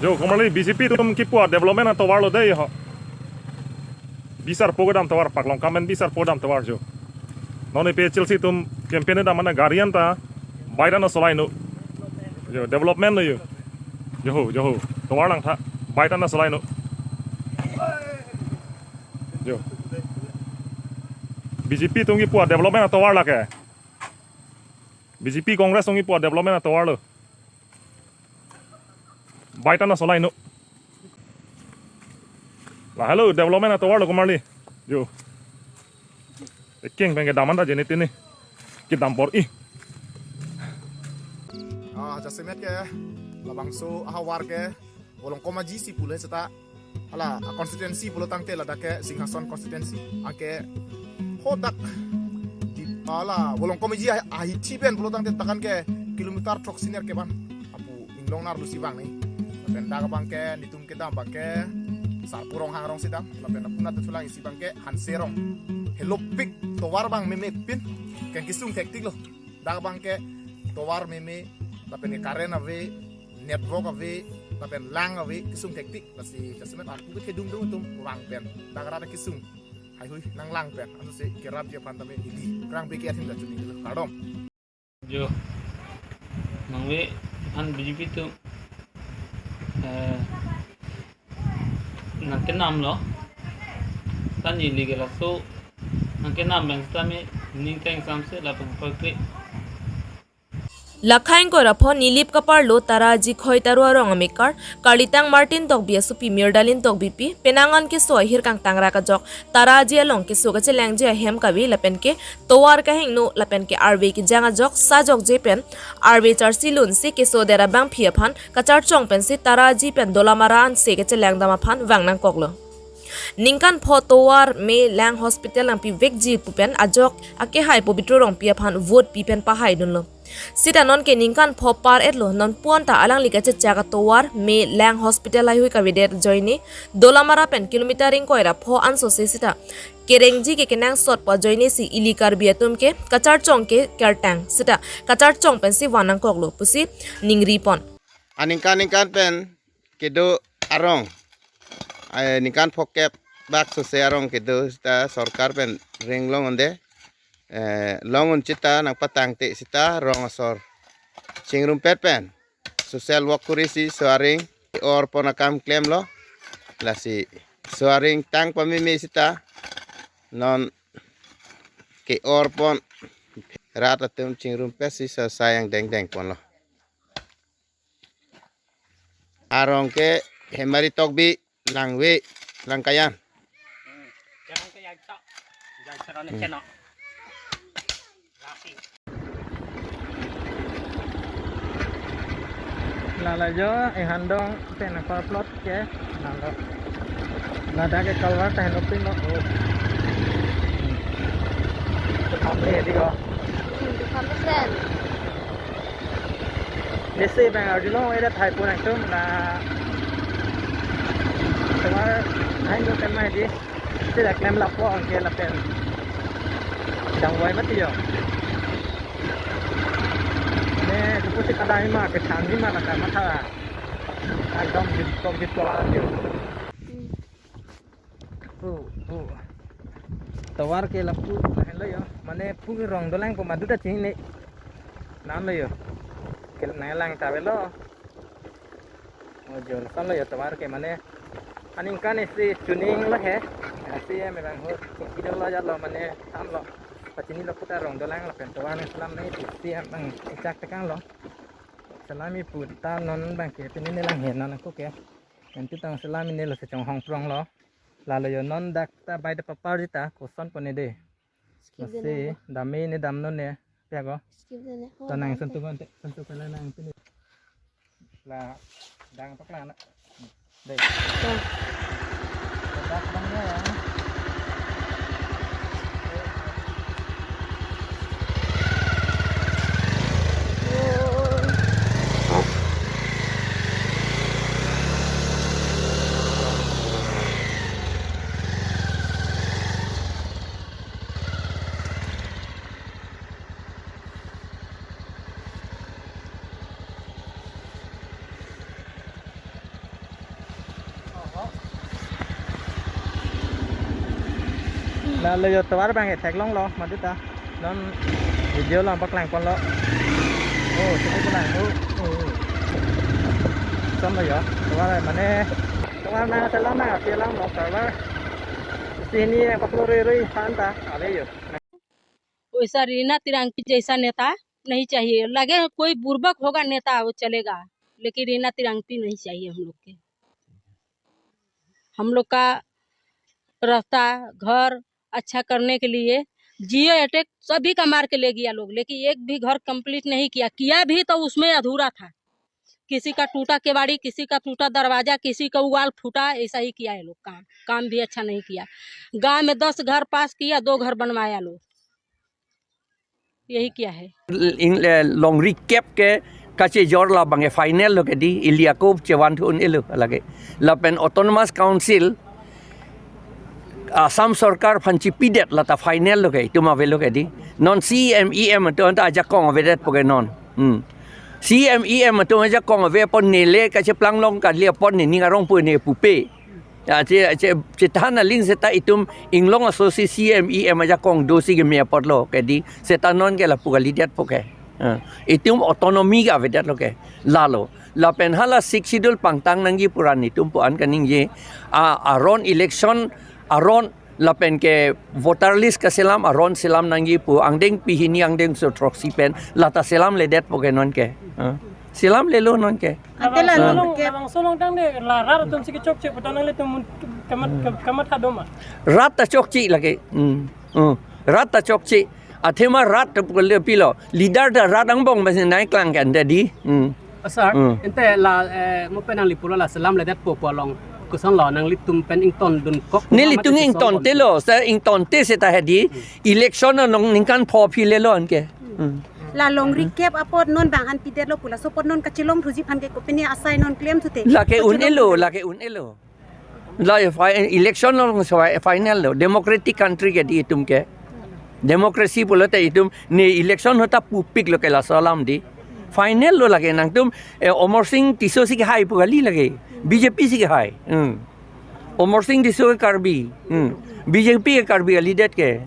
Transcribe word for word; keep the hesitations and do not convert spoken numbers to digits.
Jo, komarli B J P atum kipu a-development atovar lo dei ho. Bisar po kedam tovar, paklong kamen bisar po kedam tovar jo. Non A P H L C atum campaign dam mane gari anta bike ta nangsolai no. Jo, development lo jo. Jo ho, jo ho. Tovar langtha, bike ta nangsolai no. Jo. B J P atum kipu a-development atovar lake. B J P Congress atum kipu a-development atovar lo. Bike ta nangsolai no. La hello, development atovar lo komarli. Jo. Ekeng pen kedam anta jeni tini. Kedam bor-i. Ah, jasemet ke labangso ahavar ke Volongkom Aji si pule seta. Hala, a-constituency pulo tangte ladak ke Singhason constituency. Anke hadak di hala Volongkom Aji ahi, ahithi pen pulo tangte takan ke kilometer throksi ner kevan. Apu inglong nar lusi vang ni. Lapen dak abang ke netum kedam abang ke Sarpo Ronghang arong si dam. Lapen apuna tetulang isi abang ke Hanse arong. Helopik tovar abang meme pin. Ken kesung thektik lo. Dak abang ke tovar meme, lapen ke current ave, network ave, lapen lang ave, kesung thektik. Lasi jasemet arpu kethedung dung atum vang pen dak rat kesung haihui nanglang pen ansi kerapji aphan tame ili krang beke athim da chumi lo, kardom. Jo, nangve aphan B J P atum, eh, nangkenam lo. Tan ili ke laso nangkenam pen sitame ning teng samse lapen koikre. Lakhaing koira pho Nilip kaparlo Taraji Khoitaro arong amekar, karlitang Martin Tokbi asopi Mirdalin Tokbipi, penang an keso ahir kangtang ra kajok Taraji along keso kachelangji ahem kave lapen ke tovar kahingno lapen ke arve kejang ajok sajokje pen arve charsi lunsi keso dera bangphi aphan kacharchong pensi Taraji pen Dolamara anse kachelangdam aphan vang nangkoklo. Ningkan pho tovar me lang hospital nangpivekji pu pen ajok akehai Pobitro Rongpi aphan vote pi pen pahaidunlo. Sita non ke ningkan pho par-etlo, non puan ta alangli kachechak atovar me lang hospital haihui kavedet ajoine Dolamara pen kilometer ingkoi ra pho ansose sita kerengji ke kenangsot pu ajoine si ili Karbi atum ke kacharchong ke kertang sita kacharchong pensi vang nangkoklo pusi ningripon. Aningkan ningkan pen kedo arong, eh, ningkan phokep bak sose arong kedo sita sorkar pen ring long-un-e, eh, long-un sita nangpatangte sita rong asor chingrumpet pen social work kuri si soaring orpon akam klemlo. Lasi soaring tang pameme sita non ke-orpon rat atum chingrumpet si sosai angdengdeng ponlo. Arong ke Hemari Tokbi, Langve, Langkayan. Lala jo, eh, handong, pen nangkor plot ke, nalo. Ladak ke kalwar ta heno pin lo, oh. Itu kami di ko. Hmm, itu kami sen. Isi bang arjulo, eda thai pun itu, na. Tomar, hai lo kan mai di. Sila klem lapo anke lapen dangvoi mati jo. Ne, kupu si kadai ma, kethang ni ma, laka matha. Ekdom jip tok jip tok aja. Oh, oh. Tovar ke lapu, hello jo. Mane pu rong dolang po madu ta chini ne. Nam lo jo. Ke nanglang ta avelo. Oh, jo, lason lo jo tovar ke mane. Aningkan isi chuning lo he. Asi ya memang ho. Chingki dolo jalo mane tham lo. Pachini lo puta rong dolang lapen tovar nangselam nai isi ya bang chechak tekang lo. Selami puta non bang ke pini ne lang he non ako ke. Nanti tang selami ne lo sechong hong prong lo. Lalo jo non dak ta bai da papar jita koson pone de. Skip de. Masi nang. Dame ne damnon ne. Pia ko? Skip de ne. Oh, tonang dam sentuh te. Konte, sentuh pala nang pini. La dang paklang na. Dei. Dam. Dak dam ya. Lalo yo tovar abang theklonglo, madu ta. Non video lo paklang ponlo. Oh, sini pulang. Oh, oh. Son lo yo. Tovar mane, tovar nangchelang nang, chelang lo tovar. Sini yang paklore rui han ta, ave yo. वैसा रीना तिरंगती जैसा नेता नहीं चाहिए। लगे कोई बुर्बक होगा नेता, वो चलेगा, लेकिन रीना तिरंगती नहीं चाहिए हम लोग के। हम लोग का रास्ता, घर अच्छा करने के लिए जियो एयरटेल सभी का मार के ले गया लोग, लेकिन एक भी घर कंप्लीट नहीं किया। किया भी तो उसमें अधूरा था। किसी का टूटा केवाड़ी, किसी का टूटा दरवाजा, किसी का वॉल फूटा, ऐसा ही किया है लोग काम। काम भी अच्छा नहीं किया। गांव में दस घर पास किया, दो घर बनवाया लोग। यही किया है। Ing, eh, longri kep ke kachejor labang ke final lo ke di, ili ako chevan thu un-elo lake. Lapen Autonomous Council, Assam Sorkar aphan chipidet, lata final lo ke, itum ave lo ke di. Non C M E M atum ta ajakong avedetpo ke non. Hmm. C M E M atum ajakong ave apot neli kacheplang long kali apot neli ning arong pu ne pupe. Ya, che, che, chethan aling seta itum inglong aso si C M E M ajakong dosi keme apotlo ke di, seta non ke lapu kalidetpo ke. Ah, itum autonomy ke avedetlo ke. Lalo. Lapen hala Sixth Schedule pangtang nangji pu an itum pu an kaningje. A, aron election, aron lapen ke voter list kaselam, aron selam nangji pu angdeng pihini angdengso throksi pen, lata selamledetpo ke non ke. Ah, selamlelo non ke. Ante la Ah. Labangso along, labangso along tangte la rat atum si kechokche pu ta nanglitum kamat, kamatha do ma? Rat ta chokche lake. Hmm. Hmm. Rat ta chokche. Athema rat ta pule pilo. Leader ta rat angbong basi nai klang kan ta di. Hmm. Ah, sir, Hmm. ante la, eh, mo pen nangli pulo la selamledetpo pu along, koson lo nanglitum pen ingtondun kok ma? Nelitum mate ington koson lo? Telo, sa ingtonte seta hedi. Hmm. Election along ningkan pho aphi lelo anke. Hmm. La longri kep apot non bang an pidetlo pu, laso apot non kachelong thuji aphan ke kopine asai non klem thute? Lake Kachelong un-elo, thute. Lake un-elo. La fi-, election along so final lo, democratic country ke di itum ke. Democracy pulote itum ne election ahut ta pupiklo ke laso alam di. Final lo lake nangtum, eh, Amarsing Tisso si kehai pu kali lake. B J P si kehai. Hmm. Amarsing Tisso ke Karbi. Hmm. B J P ke Karbi kalidet ke.